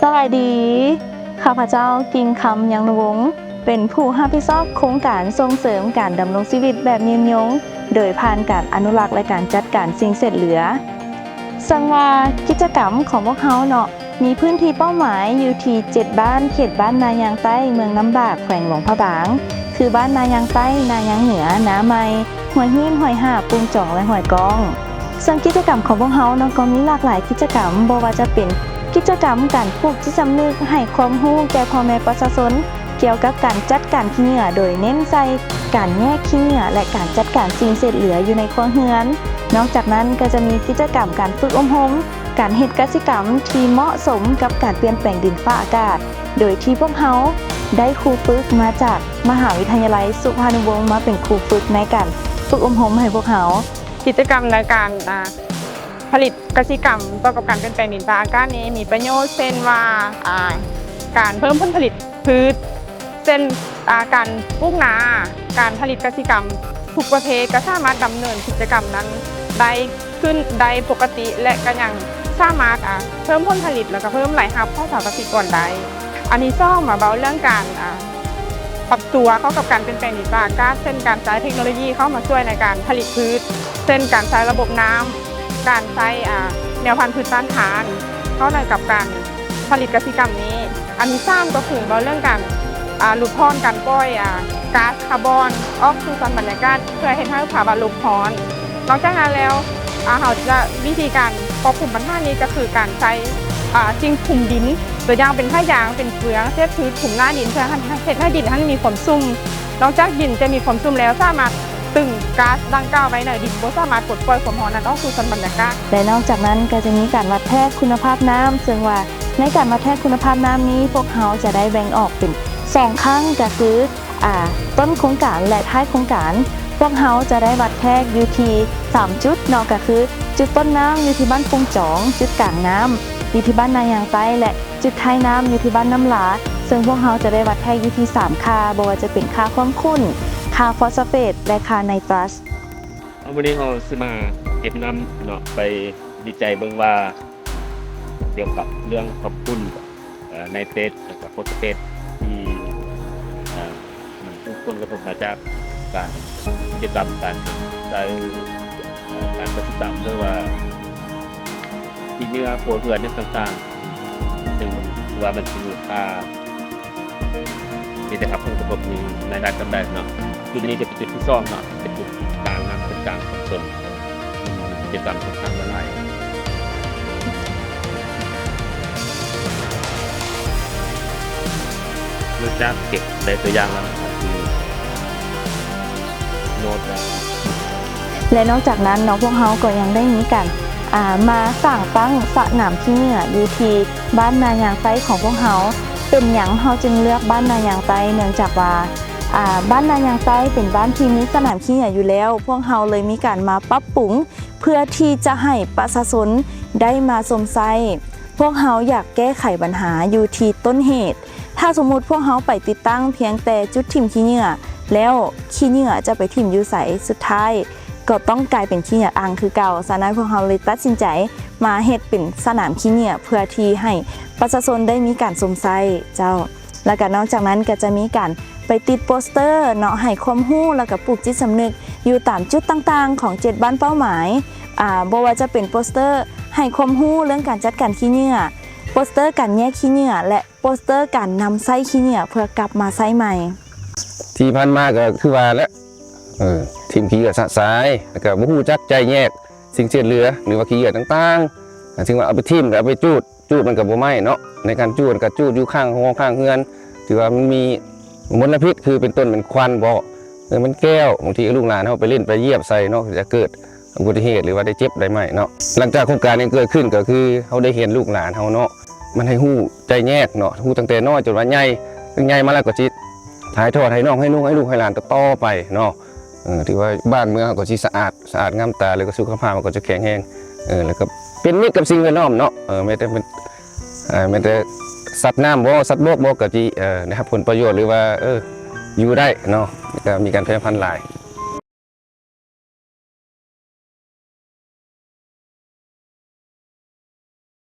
ສະບາຍດີ ຂ້າພະເຈົ້າ ກິ່ງຄຳ ຍັງນຸວົງ ເປັນຜູ້ຮັບຜິດຊອບໂຄງການສົ່ງເສີມການດຳລົງຊີວິດແບບຍືນຍົງ ໂດຍຜ່ານການອະນຸລັກ ແລະ ການຈັດການສິ່ງເສດເຫຼືອ. ເຊິ່ງວ່າກິດຈະກຳຂອງພວກເຮົາເນາະ ມີພື້ນທີ່ເປົ້າໝາຍຢູ່ທີ່ເຈັດບ້ານ ເຂດບ້ານນາຍາງໃຕ້ ເມືອງນ້ຳບາກ ແຂວງຫຼວງພະບາງ ຄືບ້ານນາຍາງໃຕ້, ນາຍາງເໜືອ, ນາໃໝ່, ຫ້ວຍຫີນ, ຫ້ວຍຫາບ, ປຸງຈອງ ແລະ ຫ້ວຍກ້ອງ. ເຊິ່ງກິດຈະກຳຂອງພວກເຮົາເນາະ ກໍມີຫຼາກຫຼາຍກິດຈະກຳ, ບໍ່ວ່າຈະເປັນກິດຈະກຳການປູກຈິດສຳນຶກ, ໃຫ້ຄວາມຮູ້ແກ່ພໍ່ແມ່ປະຊາຊົນ ກ່ຽວກັບການຈັດການຂີ້ເຫຍື້ອ ໂດຍເນັ້ນໃສ່ການແຍກຂີ້ເຫຍື້ອ ແລະ ການຈັດການສິ່ງເສດເຫຼືອຢູ່ໃນຄົວເຮືອນ. ນອກຈາກນັ້ນກໍຈະມີກິດຈະກຳການຝຶກອົບຮົມ ການເຮັດກະສິກຳທີ່ເໝາະສົມກັບການປ່ຽນແປງດິນຟ້າອາກາດ ໂດຍທີ່ພວກເຮົາໄດ້ຄູຝຶກມາຈາກມະຫາວິທະຍາໄລສຸພານຸວົງ ມາເປັນຄູຝຶກໃນການຝຶກອົບຮົມໃຫ້ພວກເຮົາ. ກິດຈະກຳໃນການ ອ່າ ຜະລິດກະສິກຳຕໍ່ກັບການປ່ຽນແປງດິນຟ້າອາກາດນີ້ມີປະໂຫຍດ ເຊັ່ນວ່າ ອ່າ ການເພີ່ມຜົນຜະລິດພືດ ເຊັ່ນ ອ່າ ການປູກນາ, ການຜະລິດກະສິກຳທຸກປະເພດ ກໍສາມາດດຳເນີນກິດຈະກຳນັ້ນໄດ້ຂຶ້ນໄດ້ປົກກະຕິ ແລະ ກໍຍັງສາມາດ ອ່າ ເພີ່ມຜົນຜະລິດ ແລ້ວກໍເພີ່ມລາຍຮັບຂອງຊາວກະສິກອນໄດ້. ອັນທີສອງ ມາເວົ້າເລື່ອງການ ອ່າ ປັບຕົວເຂົ້າກັບການປ່ຽນແປງດິນຟ້າອາກາດ ເຊັ່ນ ການໃຊ້ເທັກໂນໂລຢີເຂົ້າມາຊ່ວຍໃນການຜະລິດພືດ ເຊັ່ນ ການໃຊ້ລະບົບນ້ຳ, ການໃຊ້ ອ່າ ແນວພັນພືດຕ້ານທານເຂົ້າໃນກັບການຜະລິດກະສິກຳນີ້. ອັນທີສາມ ກໍຄືເວົ້າເລື່ອງການ ອ່າ ຫຼຸດຜ່ອນການປ່ອຍ ອ່າ ກາສຄາບອນອອກສູ່ຊັ້ນບັນຍາກາດ ເພື່ອເຮັດໃຫ້ພາວະໂລກຮ້ອນ. ນອກຈາກນັ້ນແລ້ວ ອ່າ ເຮົາຈະ ວິທີການຄວບຄຸມບັນຫານີ້ກໍຄືການໃຊ້ ອ່າ ສິ່ງຄຸມດິນ ຕົວຢ່າງເປັນຜ້າຢາງ ເປັນເຟືອງ ເສດພືດຄຸມໜ້າດິນ ເພື່ອໃຫ້ ເຮັດໃຫ້ດິນຫັ້ນມີຄວາມຊຸ່ມ. ນອກຈາກດິນຈະມີຄວາມຊຸ່ມແລ້ວ ສາມາດຕຶງກາສດັ່ງກ່າວໄວ້ໃນດິນ ບໍ່ສາມາດປົດປ່ອຍຄວາມຮ້ອນນັ້ນອອກສູ່ຊັ້ນບັນຍາກາດ. ແລະ ນອກຈາກນັ້ນກໍຈະມີການວັດແທກຄຸນນະພາບນ້ຳ ເຊິ່ງວ່າໃນການວັດແທກຄຸນນະພາບນ້ຳນີ້ ພວກເຮົາຈະໄດ້ແບ່ງອອກເປັນສອງຄັ້ງ ກໍຄື ອ່າ ຕົ້ນໂຄງການ ແລະ ທ້າຍໂຄງການ. ພວກເຮົາຈະໄດ້ວັດແທກຢູ່ທີ່ສາມຈຸດເນາະ ກໍຄືຈຸດຕົ້ນນ້ຳຢູ່ທີ່ບ້ານປຸງຈອງ, ຈຸດກາງນ້ຳຢູ່ທີ່ບ້ານນາຍາງໃຕ້ ແລະ ຈຸດທ້າຍນ້ຳຢູ່ທີ່ບ້ານນ້ຳລາ, ເຊິ່ງພວກເຮົາຈະໄດ້ວັດແທກຢູ່ທີ່ສາມຄ່າ ບໍ່ວ່າຈະເປັນຄ່າຄວາມຂຸ້ນ, ຄ່າຟອສເຟດ ແລະ ຄ່າໄນຕຣັສ. ເອົາ ມື້ນີ້ເຮົາຊິມາເກັບນ້ຳເນາະ ໄປວິໄຈເບິ່ງວ່າ ກ່ຽວກັບເລື່ອງຄວາມຂຸ້ນ ເອ່ອ ໄນເຕຣດ ແລະ ກໍຟອສເຟດ ທີ່ ເອ່ອ ມັນຖືກຜົນກະທົບມາຈາກການ ກິດຈະກຳການໃຊ້ ເອ່ອ ການກະສິກຳ ຫຼືວ່າຂີ້ເຫຍື້ອຄົວເຮືອນຫຍັງຕ່າງໆ ຊຶ່ງວ່າມັນຊິມີຄ່າທີ່ໄດ້ຮັບຜົນກະທົບນີ້ຫຼາຍໆສ່ຳໃດເນາະ. ຈຸດນີ້ຈະເປັນຈຸດທີສອງເນາະ ເປັນຈຸດກາງນ້ຳ ເປັນກາງຂອງຊົນ ເຮັດຕາມກົດທາງລະລາຍ. ຫຼັງຈາກເກັບໄດ້ຕົວຢ່າງແລ້ວ ກໍຄືໂນດແລ້ວ. ແລະ ນອກຈາກນັ້ນເນາະ ພວກເຮົາກໍຍັງໄດ້ມີການ ອ່າ ມາສ້າງຕັ້ງສະໜາມຂີ້ເຫຍື້ອຢູ່ທີ່ບ້ານນາຍາງໃຕ້ຂອງພວກເຮົາ. ເປັນຫຍັງເຮົາຈຶ່ງເລືອກບ້ານນາຍາງໃຕ້? ເນື່ອງຈາກວ່າ ອ່າ ບ້ານນາຍາງໃຕ້ເປັນບ້ານທີ່ມີສະໜາມຂີ້ເຫຍື້ອຢູ່ແລ້ວ, ພວກເຮົາເລີຍມີການມາປັບປຸງ ເພື່ອທີ່ຈະໃຫ້ປະຊາຊົນໄດ້ມາຊົມໃຊ້. ພວກເຮົາຢາກແກ້ໄຂບັນຫາຢູ່ທີ່ຕົ້ນເຫດ. ຖ້າສົມມຸດພວກເຮົາໄປຕິດຕັ້ງພຽງແຕ່ຈຸດຖິ້ມຂີ້ເຫຍື້ອ ແລ້ວຂີ້ເຫຍື້ອຈະໄປຖິ້ມຢູ່ໃສ? ສຸດທ້າຍກໍຕ້ອງກາຍເປັນຂີ້ເຫຍື້ອອັ່ງຄືເກົ່າ. ສະນັ້ນພວກເຮົາເລີຍຕັດສິນໃຈມາເຮັດເປັນສະໜາມຂີ້ເຫຍື້ອ ເພື່ອທີ່ໃຫ້ປະຊາຊົນໄດ້ມີການຊົມໃຊ້ເຈົ້າ. ແລ້ວກໍນອກຈາກນັ້ນກໍຈະມີການໄປຕິດໂປສເຕີເນາະ ໃຫ້ຄວາມຮູ້ ແລ້ວກໍປູກຈິດສຳນຶກຢູ່ຕາມຈຸດຕ່າງໆຂອງເຈັດບ້ານເປົ້າໝາຍ. ອ່າ ບໍ່ວ່າຈະເປັນໂປສເຕີໃຫ້ຄວາມຮູ້ເລື່ອງການຈັດການຂີ້ເຫຍື້ອ, ໂປສເຕີການແຍກຂີ້ເຫຍື້ອ ແລະ ໂປສເຕີການນຳໃຊ້ຂີ້ເຫຍື້ອເພື່ອກັບມາໃຊ້ໃໝ່. ທີ່ຜ່ານມາກໍຄືວ່າແຫຼະ ເອີ ຖິ້ມຂີ້ເຫຍື້ອຊະຊາຍ ແລ້ວກໍບໍ່ຮູ້ຈັກຈະແຍກສິ່ງເສດເຫຼືອ ຫຼືວ່າຂີ້ເຫຍື້ອຕ່າງໆ ເຖິງວ່າເອົາໄປຖິ້ມ ກໍເອົາໄປຈູດ ຈູດມັນກໍບໍ່ໄໝ້ເນາະ. ໃນການຈູດກໍຈູດຢູ່ຂ້າງຫໍຂ້າງເຮືອນ ຖືວ່າມັນມີມົນລະພິດ ຄືເປັນຕົ້ນເປັນຄວັນບໍ ເອີ ມັນແກ້ວ ບາງທີລູກຫຼານເຮົາໄປຫຼິ້ນໄປຢຽບໃສ່ເນາະ ຈະເກີດອຸບັດຕິເຫດ ຫຼືວ່າໄດ້ເຈັບໄດ້ໄໝ້ເນາະ. ຫຼັງຈາກໂຄງການນີ້ເກີດຂຶ້ນ ກໍຄືເຮົາໄດ້ເຫັນລູກຫຼານເຮົາເນາະ ມັນໃຫ້ຮູ້ໃຈແຍກເນາະ ຮູ້ຕັ້ງແຕ່ນ້ອຍຈົນວ່າໃຫຍ່ ເຖິງໃຫຍ່ມາແລ້ວກໍຊິຖ່າຍທອດໃຫ້ນ້ອງ ໃຫ້ລູກ ໃຫ້ລູກໃຫ້ຫຼານຕໍ່ໆໄປເນາະ. ເອີ ຖືວ່າບ້ານເມືອງເຮົາກໍຊິສະອາດ ສະອາດງາມຕາ ແລ້ວກໍສຸຂະພາບມັນກໍຈະແຂງແຮງ ເອີ ແລ້ວກໍເປັນມິດກັບສິ່ງແວດລ້ອມເນາະ. ເອີ ແມ້ແຕ່ເປັນ ເອີ ແມ້ແຕ່ສັດນ້ຳບໍ ສັດບົກບໍ ກໍຊິ ເອີ ໄດ້ຮັບຜົນປະໂຫຍດ ຫຼືວ່າ ເອີ ຢູ່ໄດ້ເນາະ ແລ້ວກໍມີການຂະຫຍາຍພັນຫຼາຍ.